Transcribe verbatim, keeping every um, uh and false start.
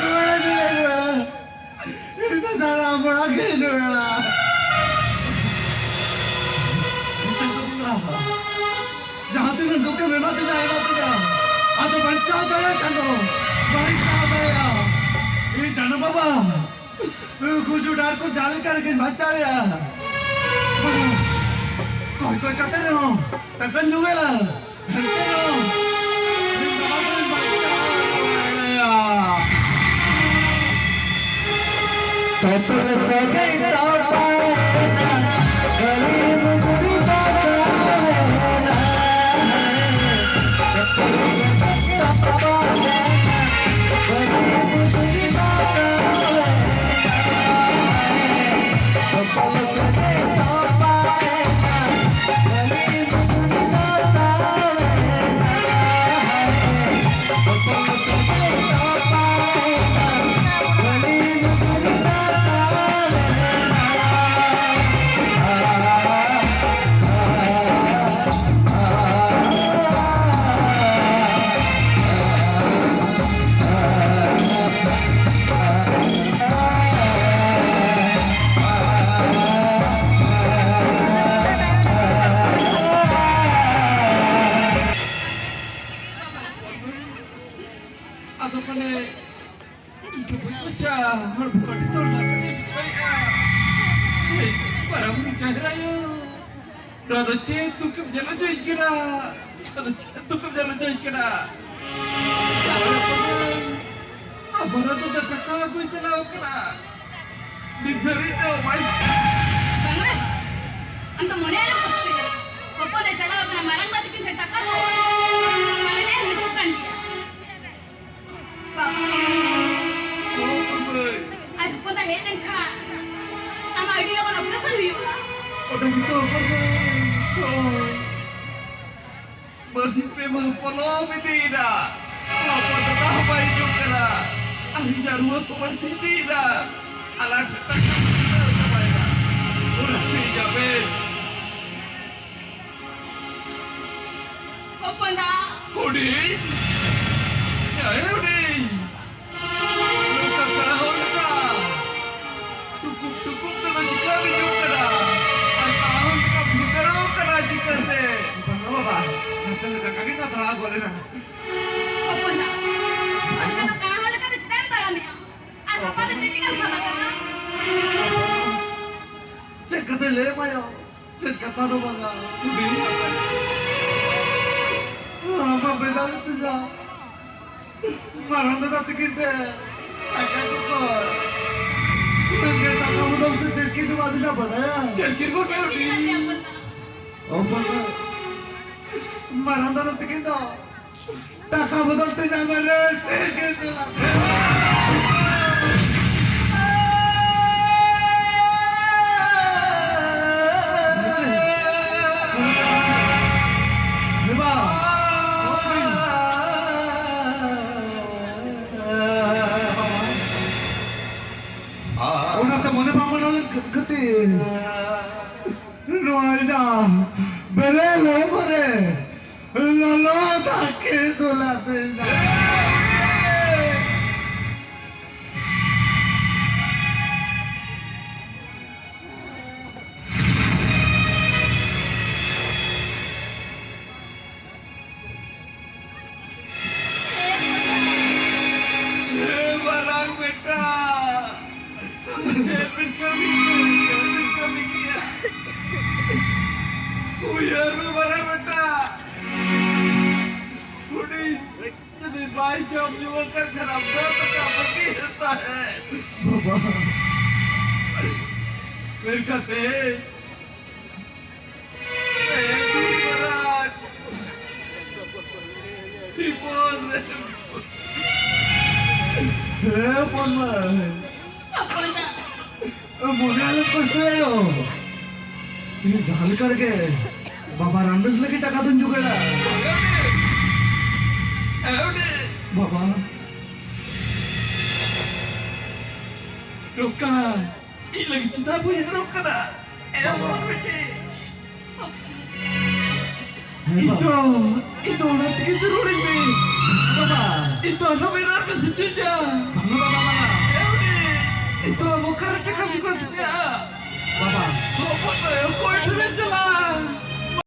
ᱨᱩᱣᱟᱹᱲᱟ ᱜᱮ ᱨᱩᱣᱟᱹᱲᱟ᱾ ᱤᱧ ᱫᱚ ᱥᱟᱱᱟᱢ ᱦᱚᱲᱟᱜ ᱜᱮ ᱨᱩᱣᱟᱹᱲᱟ᱾ ᱪᱟᱸᱫᱚ ᱵᱚᱸᱜᱟ, ᱡᱟᱦᱟᱸ ᱛᱤᱱᱟᱹᱜ ᱫᱩᱠᱮᱢ ᱮᱢᱟᱫᱤᱧᱟ, ᱮᱢᱟᱫᱤᱧᱟ, ᱟᱫᱚ ᱵᱟᱧᱪᱟᱣ ᱫᱟᱲᱮᱭᱟᱜ ᱪᱟᱸᱫᱚ, ᱵᱟᱧᱪᱟᱣ ᱫᱟᱲᱮᱭᱟᱜ᱾ ᱤᱧ ᱪᱟᱸᱫᱚ ᱵᱟᱵᱟ, ᱜᱩᱡᱩᱜ ᱰᱟᱦᱟᱨ ᱠᱷᱚᱱ ᱡᱟᱦᱟᱸ ᱞᱮᱠᱟ ᱨᱮᱜᱮᱧ ᱵᱟᱧᱪᱟᱣᱮᱭᱟ᱾ ᱠᱚᱭ ᱠᱚᱭ ᱠᱟᱛᱮ ᱨᱮᱦᱚᱸ ᱴᱟᱠᱟᱧ ᱡᱚᱜᱟᱲᱟ᱾ ᱮᱱᱛᱮ ᱨᱮᱦᱚᱸ ᱤᱧ ᱵᱟᱵᱟ ᱫᱚᱧ ᱵᱟᱧᱪᱟᱣ ᱫᱟᱲᱮᱭᱟᱭᱟ᱾ ᱛᱚᱯᱚᱞ ᱥᱟᱹᱜᱟᱹᱭ ᱛᱟᱯᱟᱢ ᱮᱱᱟ, ᱠᱟᱹᱞᱤ ᱢᱩᱫᱽᱨᱤ ᱵᱟᱥᱟᱣ ᱮᱱᱟ᱾ ᱟᱫᱚ ᱢᱟᱱᱮ, ᱤᱧ ᱫᱚ ᱵᱟᱹᱧ ᱵᱟᱧᱪᱟᱜᱼᱟ᱾ ᱦᱚᱲᱢᱚ ᱟᱹᱰᱤ ᱛᱚᱲ ᱞᱟᱜᱟ ᱛᱮ ᱵᱤᱪᱷᱟᱹᱣᱮᱫᱼᱟ᱾ ᱦᱮᱡ ᱢᱟᱨᱟᱝ ᱵᱩᱨᱩ ᱡᱟᱦᱮᱨ ᱟᱭᱳ, ᱱᱚᱣᱟ ᱫᱚ ᱪᱮᱫ ᱫᱩᱠᱮᱢ ᱧᱮᱞ ᱦᱚᱪᱚᱧ ᱠᱟᱱᱟ? ᱱᱚᱣᱟ ᱫᱚ ᱪᱮᱫ ᱫᱩᱠᱮᱢ ᱧᱮᱞ ᱦᱚᱪᱚᱧ ᱠᱟᱱᱟ? ᱟᱵᱟᱨ ᱫᱚ ᱫᱟᱠᱟ ᱟᱹᱜᱩᱭ ᱪᱟᱞᱟᱣ ᱠᱟᱱᱟ᱾ ᱱᱤᱛ ᱫᱷᱟᱹᱵᱤᱡ ᱛᱮ ᱵᱟᱭ ᱵᱟᱝᱟ, ᱟᱢ ᱫᱚ ᱢᱚᱱᱮ ᱟᱞᱚᱢ ᱠᱚᱥᱴᱚᱭᱟ᱾ ᱦᱚᱯᱚᱱ ᱮ ᱪᱟᱞᱟᱣ ᱠᱟᱱᱟ, ᱢᱟᱨᱟᱝ ᱵᱟ ᱛᱟᱹᱠᱤᱱ ᱴᱷᱮᱱ ᱴᱟᱠᱟ ᱠᱚ᱾ ᱟᱞᱮ ᱞᱮ ᱦᱤᱡᱩᱜ ᱠᱟᱱ ᱜᱮᱭᱟ᱾ ᱵᱟᱵᱟ᱾ ᱟᱡ ᱦᱚᱯᱚᱱ ᱫᱚ ᱦᱮᱡ ᱞᱮᱱᱠᱷᱟᱱ ᱟᱢᱟᱜ ᱟᱹᱰᱤ ᱞᱚᱜᱚᱱ operation ᱦᱩᱭᱩᱜᱼᱟ᱾ ᱚᱱᱟ ᱜᱮᱛᱚ ᱦᱚᱯᱚᱱ ᱫᱚ᱾ ᱦᱳᱭ᱾ ᱢᱟᱹᱥᱤ ᱯᱮ ᱢᱟ ᱯᱚᱞᱚᱢ ᱤᱫᱤᱭᱮᱱᱟ᱾ ᱦᱚᱯᱚᱱ ᱫᱚ ᱵᱟᱭ ᱦᱤᱡᱩᱜ ᱠᱟᱱᱟ᱾ ᱟᱨ ᱤᱧᱟᱹᱜ ᱨᱩᱣᱟᱹ ᱠᱚ ᱵᱟᱹᱲᱛᱤ ᱤᱫᱤᱭᱮᱱᱟ᱾ ᱟᱞᱟᱝ ᱴᱟᱴᱠᱟ ᱪᱟᱵᱟᱭᱮᱱᱟ᱾ ᱚᱱᱟ ᱪᱮᱫ ᱤᱧ ᱟᱯᱮ? ᱦᱚᱯᱚᱱ ᱫᱟ᱾ ᱦᱩᱰᱤᱧ᱾ ᱟᱭᱳ ᱨᱮ! ᱱᱚᱝᱠᱟ ᱠᱟᱲᱟ ᱦᱚᱲ ᱞᱮᱠᱟ ᱴᱩᱠᱩᱢ ᱴᱩᱠᱩᱢ ᱛᱮᱫᱚ ᱪᱤᱠᱟᱹᱢ ᱦᱤᱡᱩᱜ ᱠᱟᱱᱟ? ᱟᱨ ᱠᱟᱲᱟ ᱦᱚᱲ ᱞᱮᱠᱟ ᱵᱷᱩᱛᱟᱹᱲᱚᱜ ᱠᱟᱱᱟ ᱪᱤᱠᱟᱹᱛᱮ? ᱵᱟᱝᱟ ᱵᱟᱵᱟ, ᱱᱟᱥᱮ ᱫᱚ ᱡᱟᱸᱜᱟ ᱜᱮ ᱛᱟᱲᱟᱣ ᱜᱚᱫ ᱮᱱᱟ᱾ ᱦᱚᱯᱚᱱ ᱫᱟ, ᱟᱢ ᱫᱚ ᱠᱟᱲᱟ ᱦᱚᱲ ᱞᱮᱠᱟ ᱫᱚ ᱪᱮᱫᱟᱜ ᱮᱢ ᱛᱟᱲᱟᱢᱮᱜᱼᱟ? ᱟᱨ ᱦᱟᱯᱟ ᱫᱚ ᱪᱮᱫ ᱪᱤᱠᱟᱹᱢ ᱥᱟᱵ ᱟᱠᱟᱱᱟ? ᱪᱮᱫ ᱠᱟᱛᱮ ᱞᱟᱹᱭ ᱟᱢᱟᱭᱟ? ᱪᱮᱫ ᱠᱟᱛᱷᱟ ᱫᱚ ᱵᱟᱝᱟ, ᱦᱩᱰᱤᱧ ᱟᱢᱟᱜ ᱵᱮᱲᱟ ᱞᱮ ᱛᱮᱡᱟ᱾ ᱢᱟᱨᱟᱝ ᱫᱟᱫᱟ ᱛᱤᱠᱤᱱ ᱴᱷᱮᱱ ᱴᱟᱠᱟ ᱠᱚᱠᱚ ᱢᱮᱱᱠᱷᱟᱱ ᱴᱟᱠᱟ ᱵᱚᱫᱚᱞ ᱛᱮ ᱪᱮᱫ ᱠᱤᱱ ᱮᱢᱟ ᱫᱤᱧᱟ ᱵᱟᱰᱟᱭᱟ? ᱪᱮᱫ ᱠᱤᱱ ᱜᱚᱴᱟ ᱪᱮᱫ ᱠᱤᱱ ᱮᱢᱟ ᱫᱤᱧᱟ ᱵᱚᱫᱚᱞ? ᱚ ᱵᱚᱫᱚᱞ᱾ ᱢᱟᱨᱟᱝ ᱫᱟᱫᱟ ᱛᱤᱠᱤᱱ ᱫᱚ ᱴᱟᱠᱟ ᱵᱚᱫᱚᱞ ᱛᱮ ᱧᱟᱢ ᱨᱮ ᱪᱮᱫ ᱜᱮ ᱪᱟᱞᱟᱜ ᱛᱮ᱾ ᱦᱮᱸ ᱵᱟ᱾ ᱚᱱᱟᱛᱮ ᱢᱚᱱᱮ ᱵᱟᱝ ᱢᱟᱱᱟᱣ ᱞᱮᱱ ᱠᱷᱟᱹᱛᱤᱨ ᱱᱚᱣᱟ ᱨᱮᱱᱟᱜ ᱵᱮᱨᱮᱞ ᱦᱚᱲᱢᱚ ᱨᱮ ᱞᱚᱞᱚ ᱫᱟᱜ ᱠᱤᱱ ᱫᱩᱞ ᱟᱹᱫᱤᱧᱟ᱾ ᱮ ᱢᱟᱨᱟᱝ ᱵᱮᱴᱟ, ᱪᱮᱫ ᱵᱤᱱ ᱠᱟᱹᱢᱤ ᱠᱮᱫᱟ? ᱪᱮᱫ ᱵᱤᱱ ᱠᱟᱹᱢᱤ ᱠᱮᱫᱟ? ᱩᱭᱦᱟᱹᱨ ᱢᱮ ᱢᱟᱨᱟᱝ ᱵᱮᱴᱟ, ᱦᱩᱰᱤᱧ ᱡᱩᱫᱤ ᱵᱟᱭ ᱡᱚᱢ ᱧᱩ ᱟᱠᱟᱫ ᱠᱷᱟᱱ ᱟᱢ ᱫᱚ ᱫᱟᱠᱟ ᱵᱟᱹᱜᱤ ᱦᱩᱭᱩᱜ ᱛᱟᱦᱮᱸᱫ᱾ ᱵᱟᱵᱟ᱾ ᱢᱮᱱᱠᱷᱟᱱ ᱛᱮᱦᱮᱧ, ᱛᱮᱦᱮᱧ ᱫᱩᱠ ᱢᱟᱨᱟᱝ ᱡᱤᱵᱚᱱ ᱨᱮ ᱦᱮᱸ, ᱦᱚᱯᱚᱱ ᱢᱟᱹᱭ᱾ ᱦᱚᱯᱚᱱ ᱢᱟ᱾ ᱢᱚᱱᱮ ᱟᱞᱚᱢ ᱠᱚᱥᱴᱚᱭᱟ ᱭᱳ᱾ ᱤᱧ ᱡᱟᱦᱟᱸ ᱞᱮᱠᱟ ᱨᱮᱜᱮ ᱵᱟᱵᱟ ᱨᱟᱱᱵᱮᱥ ᱞᱟᱹᱜᱤᱫ ᱴᱟᱠᱟ ᱫᱚᱧ ᱡᱚᱜᱟᱲᱟ᱾ ᱵᱟᱵᱟ᱾ ᱱᱚᱝᱠᱟ ᱤᱧ ᱞᱟᱹᱜᱤᱫ ᱪᱮᱫᱟᱜ ᱵᱟᱹᱧ ᱦᱟᱨᱚᱜ ᱠᱟᱱᱟ? ᱮ ᱵᱟᱵᱟ᱾ ᱦᱚᱯᱚᱱ ᱵᱤᱴᱤ᱾ ᱦᱮᱸ, ᱤᱧ ᱵᱟᱵᱟ᱾ ᱫᱚ, ᱤᱧ ᱫᱚ ᱚᱱᱟ ᱛᱮᱜᱮ ᱡᱟᱹᱨᱩᱲᱤᱧ ᱢᱮ᱾ ᱵᱟᱵᱟ᱾ ᱤᱧ ᱫᱚ ᱟᱞᱚᱢ ᱮᱨᱟᱨ ᱢᱮᱥᱮᱡᱽ ᱦᱚᱪᱚᱧᱟ᱾ ᱵᱟᱝᱟ, ᱵᱟᱵᱟ, ᱵᱟᱝᱟ᱾ ᱮ ᱩᱱᱤ, ᱤᱧ ᱫᱚ ᱟᱵᱚ ᱚᱠᱟᱨᱮ ᱴᱟᱠᱟ ᱡᱚᱜᱟᱲ ᱦᱚᱪᱚᱭᱟ? ᱵᱟᱵᱟ᱾ ᱦᱚᱯᱚᱱ ᱫᱚ ᱚᱠᱚᱭ ᱴᱷᱮᱱᱮ ᱪᱟᱞᱟᱜᱼᱟ?